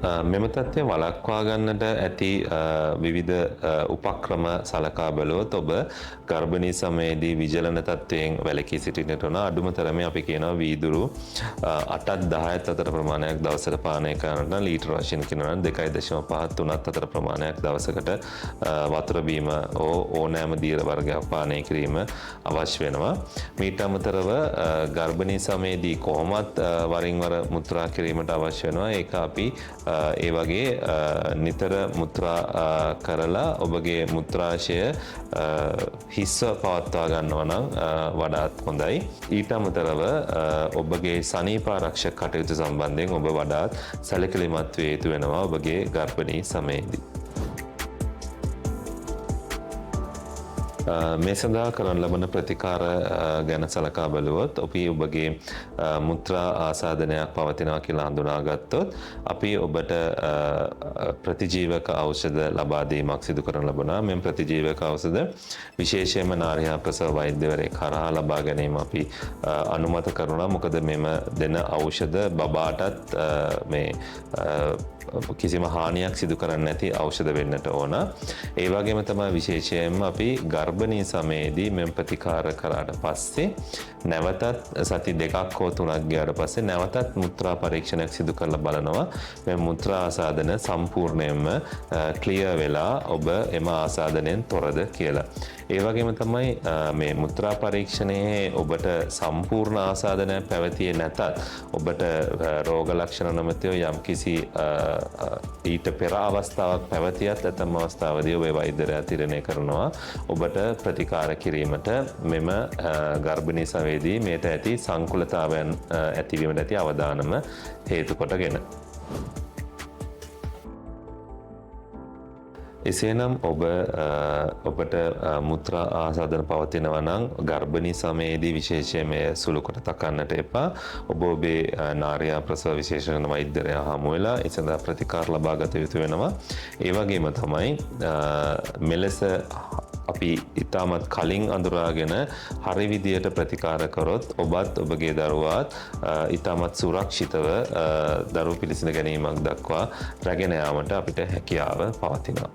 මෙම තත්ත්වය වළක්වා ගන්නට ඇති විවිධ උපක්‍රම සලකා බැලුවොත් ඔබ ගර්භණී සමයේදී විජලන තත්ත්වයෙන් වැළකී සිටින්නට ඕන. අඩුම තරමේ අපි කියනවා වීදුරු 8ත් 10ත් අතර ප්‍රමාණයක් දවසට පානය කරනට නම්, ලීටර් වශයෙන් කියනවා නම් 2.5 3ත් අතර ප්‍රමාණයක් දවසකට වතුර බීම ඕනෑම දියර වර්ගයක් පානය කිරීම අවශ්‍ය වෙනවා. මීට අමතරව ගර්භණී සමයේදී කොහොමත් වරින් වර මුත්‍රා කිරීමට අවශ්‍ය වෙනවා. ඒක අපි ඒ වගේ නිතර මුත්‍රා කරලා ඔබගේ මුත්‍රාශය හිස්ව පවත්වා ගන්නවා නම් වඩාත් හොඳයි. ඊට අමතරව ඔබගේ සනීපාරක්ෂක කටයුතු සම්බන්ධයෙන් ඔබ වඩාත් සැලකිලිමත් විය යුතු වෙනවා ඔබගේ ගර්භණී සමයේදී. මේ සඳහා කරන ලබන ප්‍රතිකාර ගැන සලකා බැලුවොත් අපි ඔබගේ මුත්‍රා ආසාදනයක් පවතිනවා කියලා හඳුනාගත්තොත් අපි ඔබට ප්‍රතිජීවක ඖෂධ ලබා දීමක් සිදු කරන ලබනවා. මෙම ප්‍රතිජීවක ඖෂධ විශේෂයෙන්ම නාරි හා ප්‍රසව වෛද්‍යවරයෙක් හරහා ලබා ගැනීම අපි අනුමත කරනවා. මොකද මෙම දෙන ඖෂධ බබාටත් මේ කිසිම හානියක් සිදු කරන්නේ නැති ඖෂධ වෙන්නට ඕන. ඒ වගේම තමයි විශේෂයෙන්ම අපි ගර්භණී සමයේදී මෙම ප්‍රතිකාර කරාට පස්සේ නැවතත් සති 2ක් හෝ 3ක් ගියාට පස්සේ නැවතත් මුත්‍රා පරීක්ෂණයක් සිදු කරලා බලනවා. මේ මුත්‍රා ආසාදන සම්පූර්ණයෙන්ම ක්ලියර් වෙලා ඔබ එම ආසාදනයෙන් තොරද කියලා. ඒ වගේම තමයි මේ මුත්‍රා පරීක්ෂණයේ ඔබට සම්පූර්ණ ආසාදනයක් පැවතියේ නැතත් ඔබට රෝග ලක්ෂණ නොමැතිව යම්කිසි ඊට පෙර අවස්ථාවක් පැවතියත් ඇතැම් අවස්ථාවලදී ඔබේ වෛද්‍යවරයා තීරණය කරනවා ඔබට ප්‍රතිකාර කිරීමට මෙම ගර්භණී සමයේදී මෙයට ඇති සංකුලතාවයන් ඇතිවීමට ඇති අවදානම හේතු කොටගෙන. එසේනම් ඔබට මුත්‍රා ආසාදන පවතිනවා නම් ගර්භණී සමයේදී විශේෂයෙන් මෙය සුළු කොට තකන්නට එපා. ඔබ ඔබේ නාරියා ප්‍රසව විශේෂඥ වෛද්‍යවරයා හමු වෙලා ඒ සඳහා ප්‍රතිකාර ලබා ගත යුතු වෙනවා. ඒ වගේම තමයි මෙලෙස අපි ඉතාමත් කලින් අඳුරාගෙන හරි විදියට ප්‍රතිකාර කරොත් ඔබත් ඔබගේ දරුවාත් ඉතාමත් සුරක්ෂිතව දරුවෝ පිළිසිඳ ගැනීමක් දක්වා රැගෙන යාමට අපිට හැකියාව පවතිනවා.